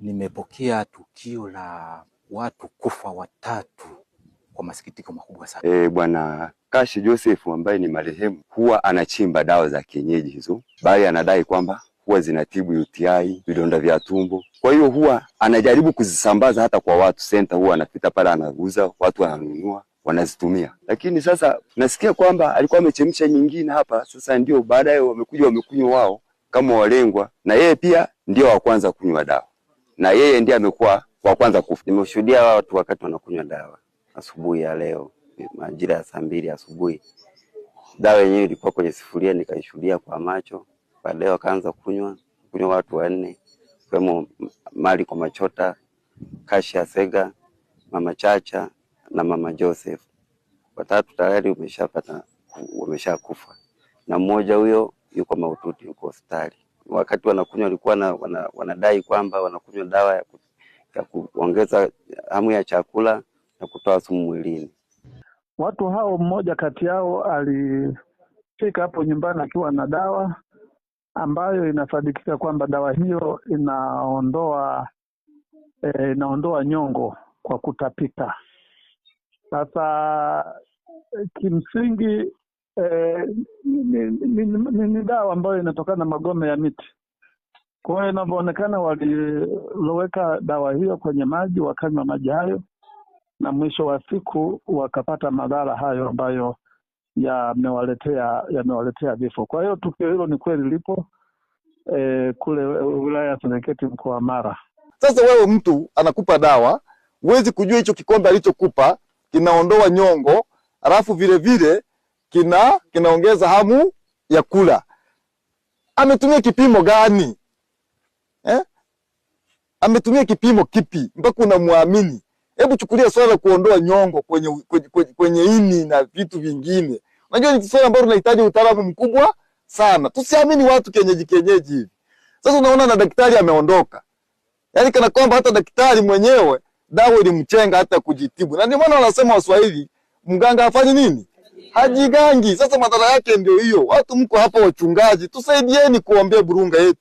Nimepokea tukio la watu kufa watatu kwa masikitiko makubwa sana. Bwana Kashi Joseph ambaye ni marehemu huwa anachimba dawa za kienyeji hizo, bali anadai kwamba huwa zinatibu UTI, vidonda vya tumbo. Kwa hiyo huwa anajaribu kuzisambaza hata kwa watu senta, huwa anapita pale anauza, watu wananunua, wanazitumia. Lakini sasa nasikia kwamba alikuwa amechemsha nyingine hapa, sasa ndio baadaye wamekuja wamekunywa wao kama walengwa, na yeye pia ndio wa kwanza kunywa dawa, na yeye ndiye amekuwa wa kwanza kufa. Nimeshuhudia watu wakati wanakunywa dawa asubuhi ya leo majira ya 2:00 asubuhi. Dawa yenyewe ilikuwa kwenye sufuria, nikaishuhudia kwa macho. Baadaye wakaanza kunywa watu 4, ikiwemo Mali kwa Machota, Kashi ya Sega, Mama Chacha na Mama Joseph. 3 tayari wameshakufa, na mmoja huyo yuko mahututi, yuko hospitali. Wakati wanakunywa walikuwa wanadai kwamba wanakunywa dawa ya kuongeza hamu ya chakula na kutoa sumu mwilini. Watu hao, mmoja kati yao alifika hapo nyumbani akiwa na dawa ambayo inasadikika kwamba dawa hiyo inaondoa nyongo kwa kutapika. Sasa kimsingi ni dawa ambayo inatokana na magome ya miti. Kwa hiyo inavyoonekana waliloweka dawa hiyo kwenye maji, wakanywa maji hayo, na mwisho wa siku wakapata madhara hayo ambayo yamewaletea vifo. Kwa hiyo tukio hilo ni kweli lipo kule wilaya ya Serengeti mkoa wa Mara. Sasa wewe mtu anakupa dawa, huwezi kujua hicho kikombe alichokupa kinaondoa nyongo, alafu vile vile kinaongeza hamu ya kula. Ametumia kipimo gani? Ametumia kipimo kipi mpaka unamwamini? Hebu chukulia swala la kuondoa nyongo kwenye ini na vitu vingine. Unajua ni swala ambalo linahitaji utaalamu mkubwa sana. Tusiamini watu kienyeji kienyeji hivi. Sasa unaona na daktari ameondoka. Yaani kana kwamba hata daktari mwenyewe dawa ilimchenga hata kujitibu. Na ndio maana wanasema Waswahili, mganga hafanyi nini? Hajigangi. Sasa madhara yake ndio hiyo. Watu mko hapa wachungaji, tusaidieni kuombea Burunga yetu.